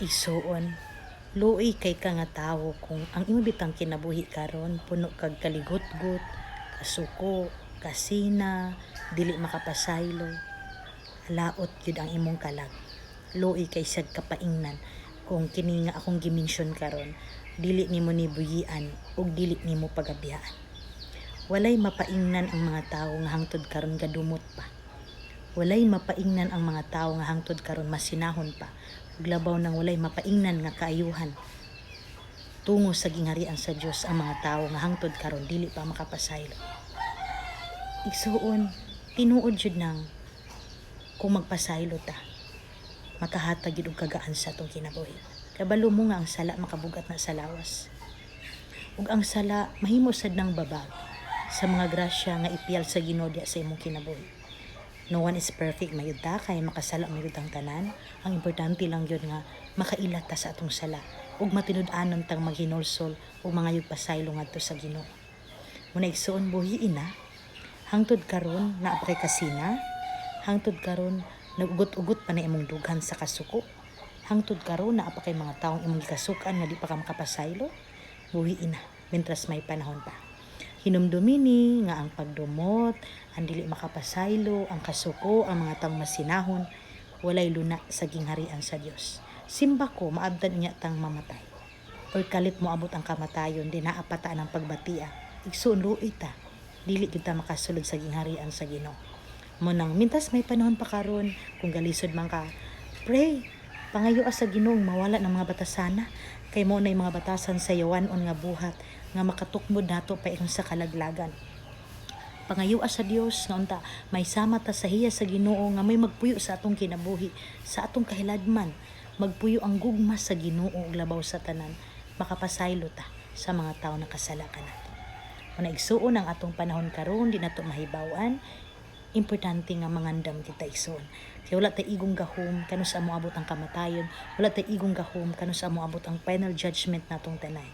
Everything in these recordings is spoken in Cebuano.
Igsuon, luoy kay ka nga tawo kung ang imo bitang kinabuhi karon puno kag kaligutgot, kasuko, kasina, dili makapasaylo. Laot gyud ang imong kalag. Luoy kay sad kapaingnan kung kini nga akong gi-mention karon dili nimo ni buyian ug dili nimo pagabiyaan. Walay mapaingnan ang mga tawo nga hangtod karon gadumot pa. Walay mapaingnan ang mga tawo nga hangtod karon masinahon pa. Ug labaw nang walay mapaingnan nga kaayuhan tungo sa gingharian sa Dios ang mga tawo nga hangtod karon dili pa makapasaylo. Igsuon, tinuod jud nang kung magpasaylo ta, makahatag jud og kagaan sa atong kinabuhi. Kabalo mo nga ang sala makabugat na sa lawas. Ug ang sala mahimo sad nang babag sa mga grasya nga ipiyal sa Ginoo diya sa imong kinabuhi. No one is perfect mayud ta kay makasala mayud ang tanan. Ang importante lang gyud nga makaila ta sa atong sala ug matinud-anon tang maghinulsol ug mangayog pasaylo ngadto sa Ginoo. Muna, igsuon, buhiin na. Hangtod karon naa pa kay kasina, hangtod karon nagugot-ugot pa na imong dughan sa kasuko, hangtod karon naa pa kay mga taong imong gikasukan nga di pa ka makapasaylo, buhiin na mientras may panahon pa. Hinumdumi ni nga ang pagdumot, ang dili makapasaylo, ang kasuko, ang mga taong masinahon, walay luna sa gingharian sa Dios. Simba ko maabtan niya tang mamatay. Or kalit mo abot ang kamatayon, di naa pa ta ang pagbatia. Igsuon, luoy ta. Dili gyud ta makasulod sa gingharian sa Ginoo. Mo nang mintas may panahon pa karon, kung galisod man ka, pray. Pangayo sa Ginoo mawala ng mga batasana kay mo na mga batasan sa yawan-on nga buhat nga makatukmod nato paingon sa kalaglagan. Pangayo sa Dios nga unta may sama ta sa hiya sa Ginoo nga may magpuyo sa atong kinabuhi, sa atong kahiladman, magpuyo ang gugma sa Ginoo ug labaw sa tanan, makapasaylo ta sa mga tawo nakasala kanato. Muna, igsuon, ang atong panahon karon di nato mahibaw-an. Importante nga mangandam kita, igsuon. Kay wala tay igong gahom kanus-a moabot ang kamatayon, wala tay igong gahom kanus-a moabot ang final judgment natong tanay.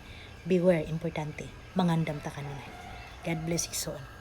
Beware, importante, mangandam ta kanunay. God bless, igsuon.